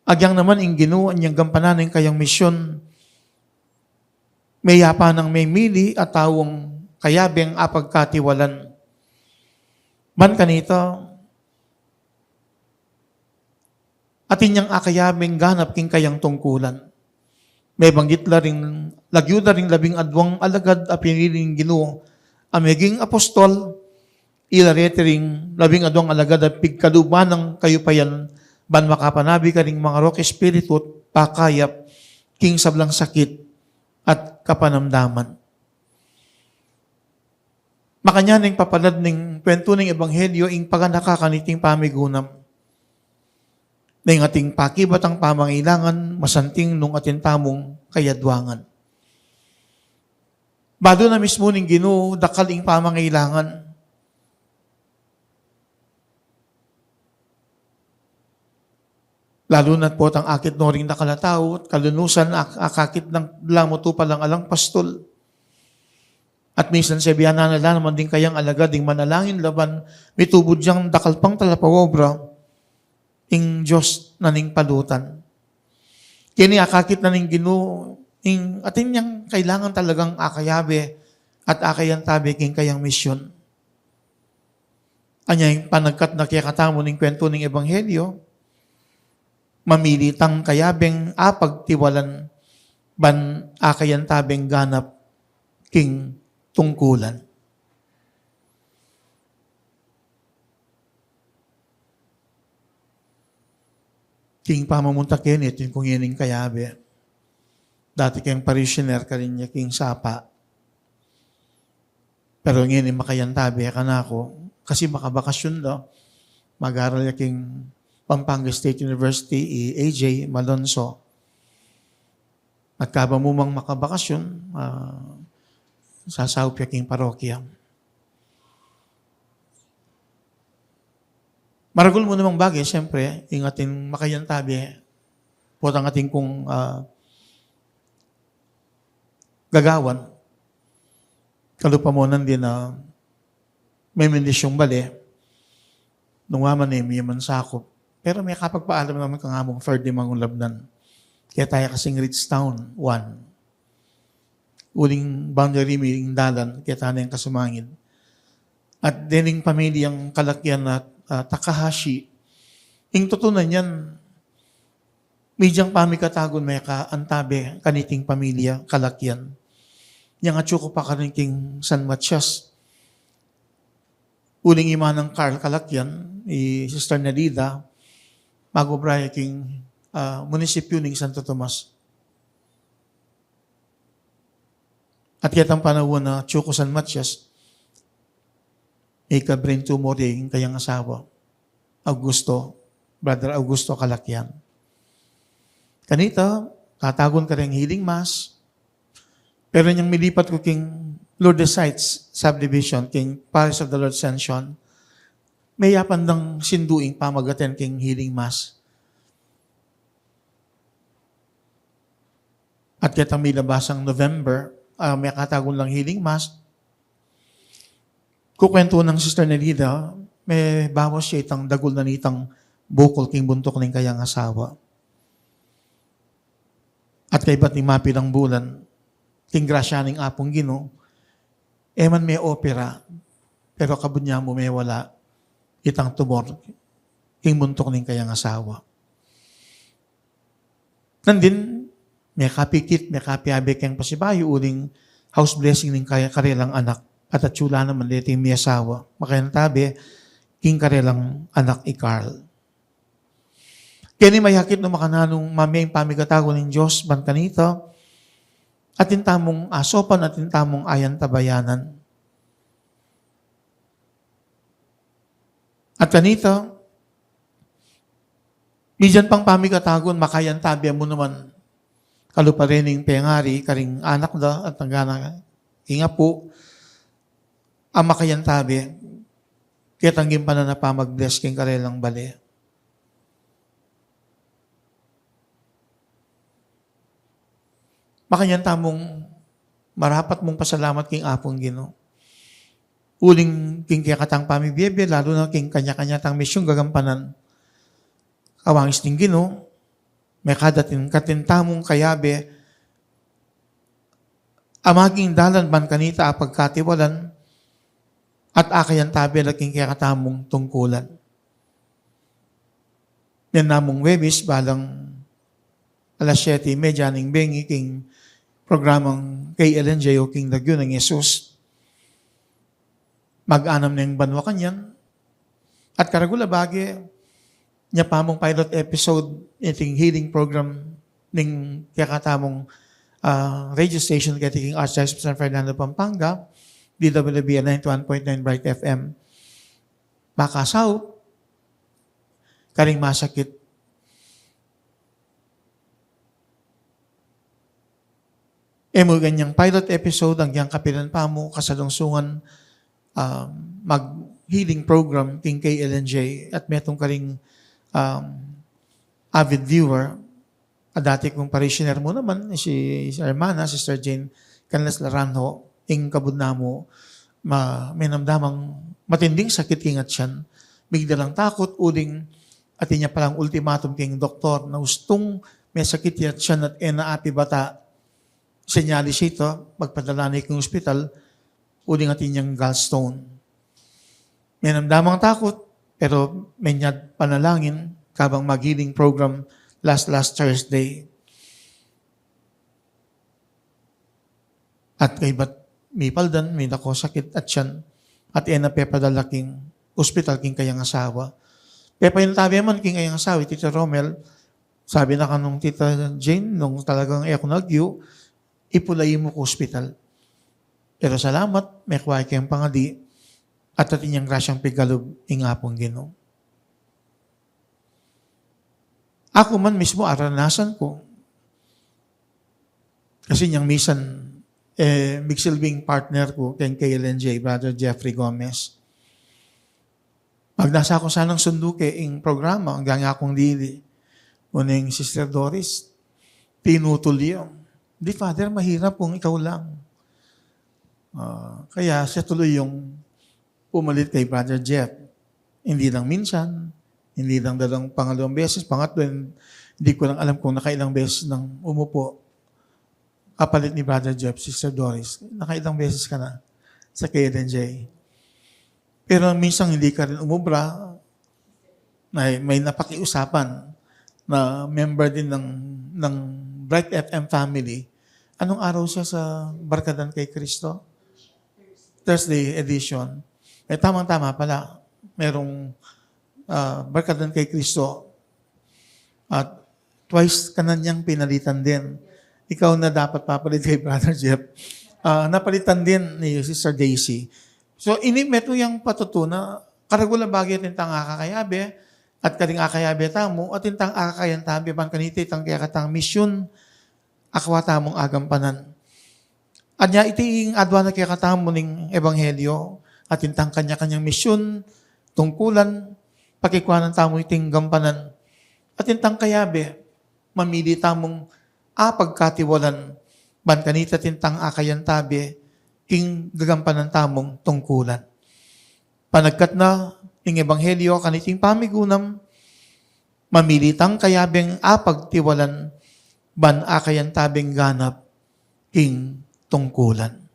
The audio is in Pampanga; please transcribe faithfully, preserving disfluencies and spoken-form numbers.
Agyang naman ing Ginu, anyang gampanan ing kayang misyon, meyapa nang memili a taung kayabeng apagkatiwalan. Ban kanita, atin yang akayabeng ganap king kayang tungkulan. Mebanggit la ring, lagyu da ring labing adwang alagad a pinili ning Ginu a meging apostol, ila reti ring labing adwang alagad a pigkaluban nang kayupayan ban makapanabi karing mangarok espiritu't pakayap king sablang sakit at kapanamdaman. Makanyan ing papalad ning kuwentu ning ebanghelyo ing paganaka kaniting pamigunam. Neng ating pakibat a pamangailangan, masanting nung atin tamung kayadwangan. Balu na mismu ning Ginu, dakal ing pamangailangan. Lalu na't potang akit no ring dakal a tau, at kalunusan ak-, akakit nang lamu tu palang alang pastol. At minsan sebianan na la naman ding kayang alagad ding manalangin la ban mitubud yang dakal pang talapaobra, ing Dios na ning palutan. Keni akakit na ning Ginu, ing atin yang kailangan talagang akayabe at akayantabe king kayang misyon. Anya ing panagkat na kekatamu ning kuwentu ning ebanghelyo, mamili tang kayabeng apagtiwalan ban akayantabeng ganap king tungkulan. King pamamunta keni, atin ku ngening kayabe. Dati keng parishioner, karin ya king sapa. Pero ngeni makayantabe kanaku, kasi makabakasyon da. Mag-aral ya king Pampanga State University, i A J Malonzo. At kaba mu mang makabakasyon, ah, sasaup ya king parokya. Maragul mu namang bage, siyempre, ing atin makayantabe, potang atin kung, ah, gagawan. Kalupa mu nandin a memendisyung bale, nung wa man e, mie man sakup. Pero mekapagpaalam naman kang amung Ferdinand Mangulabnan. Keta ya kasing Ridgetown, one. Uling boundary mi ing dalan, keta ne ing kasumangid. At dening pamilyang Kalakyan at, ah, Takahashi. Ing tutunan yan, midyang pamikatagun mekaantabe kaniting pamilya Kalakyan. Yang atyu ku pa karin king San Matias. Uling i manang Carl Kalakyan, i Sister Nelida, mag-obra ya king, ah, munisipyu ning Santo Tomas. At ketang panaun a atyu ku San Matias, ika-brain tumor ya ing kayang asawa, Augusto, Brother Augusto Kalakyan. Kanita, tatagun kareng healing mass, pero inyang milipat ku king Lourdesite Subdivision, king Parish of the Lord Ascension, meyapan dang sindu ing pamag-attend king healing mass. At ketang milabasang November, ah, mekatagun lang healing mass. Kukuwentu nang Sister Nelida, mebawas ya itang dagul na nitang bukul king buntuk ning kayang asawa. At kaybat ning mapilang bulan, king grasya ning Apung Ginu, e man me-opera, pero kabud nya mu mewala itang tumor king buntuk ning kayang asawa. Nandin, mekapikit, mekapiabe keng pasibayu uling house blessing ning kaya karelang anak. At atyu la naman deti ing miasawa, makayantabe king karelang anak i Carl. Keni mayakit no makananu ing pamikatagun ning Dios ban kanita, atin tamung asopan, atin tamung ayantabayanan. At kanita, midian pang pamikatagun, makayantabe mu naman. Kalupa reni ing pengari karing anak da at anggana king apu a makayantabe, ketang gimpanan a pamag-bless king karelang bale. Makanyan tamung marapat mung pasalamat king Apung Ginu. Uling king kekatang pamibiebe, lalu na king kanya-kanya tang misyung gagampanan. Kawangis ning Ginu, Mekad atin katin tamung kayabe a maging dalan ban kanita a pagkatiwalan at akayan tabe la king kekatamung tungkulan. Nen namung Webis, balang alas siyete y media ning bengi king programang K L N J o king Lagyu nang Jesus. Mag-anam neng banua kanyan. At karagul a bage, nya pamung pilot episode iting healing program ning kekatamung, ah, radio station keti king Archdiocese of San Fernando, Pampanga, D W B N ninety-one point nine Bright F M. Makasaup karing masakit. E mu kanyang pilot episode, agyang kapilan pa mu kasalungsungan, um, mag-healing program king K L N J at metung karing, um, avid viewer, a dati kung parishioner mu naman, si, si Hermana, Sister Jane Canlas Laranjo, ing kabud na mu, ma-, menamdamang matinding sakit king atyan, migdalang takut, uling atin ya palang ultimatum king doktor, na ustung mesakit ya atyan at e na apibata, senyalis ita, magpadala ne king ospital, uling atin yang gallstone. Menamdamang takut, pero menyad panalangin, kabang mag-healing program last, last Thursday. At kaybat mipaldan, midako sakit atyan, at e na pepadala king ospital king kayang asawa. Pepayun tabe man king kayang asawa, Tito Romel, sabi na kanung Tita Jane, nung talagang e ku na agyu, ipulayi mu ku ospital. Pero salamat, mekua keng pangadi, at atin yang grasyang pigalub ing Apung Ginu. Aku man mismu aranasan ku. Kasi nyang misan, eh, migsilbing partner ku keng K L N J, Brother Jeffrey Gomez. Magnasa ku sanang sundu ke ing programa, agyang akung dili. Nune ing Sister Doris, tinutul ya. Di, Father, mahirap kung ikaw lang. Ah, kaya siya tuloy yung pumalit kay Brother Jeff. Hindi lang minsan, hindi lang dalawang, pangalawang beses, pangatlo, hindi ko lang alam kung nakailang beses nang umupo. Kapalit ni Brother Jeff, Sister Doris, nakailang beses ka na sa K L N J. Pero minsan hindi ka rin umubra, may, may napakiusapan na member din ng, ng Bright F M family. Anong araw siya sa Barkadan kay Kristo? Thursday edition. Eh, tamang-tama pala, merong, ah, Barkadan kay Kristo. At twice ka na niyang pinalitan din. Ikaw na dapat papalit kay Brother Jeff. Ah, napalitan din ni Sister Daisy. So, ini metung yang patutunan, karagul a bage atin tang akakayabe, at karing akayabe tamu, atin tang akakayan tabe, ban kanita itang kekatang misyun, akwa tamung agampanan. Anya iti ing adwa na kekatamu ning ebanghelyo, atin tang kanya-kanyang misyun, tungkulan, pakikuanan tamu iting gampanan. Atin tang kayabe, mamili tamung apagkatiwalan, ban kanita atin tang akayan tabe, king gagampanan tamung tungkulan. Panagkat na ning ebanghelyo kaniting pamigunam, mamili tang kayabeng apagtiwalan, ban akayan tabeng ganap king tungkulan.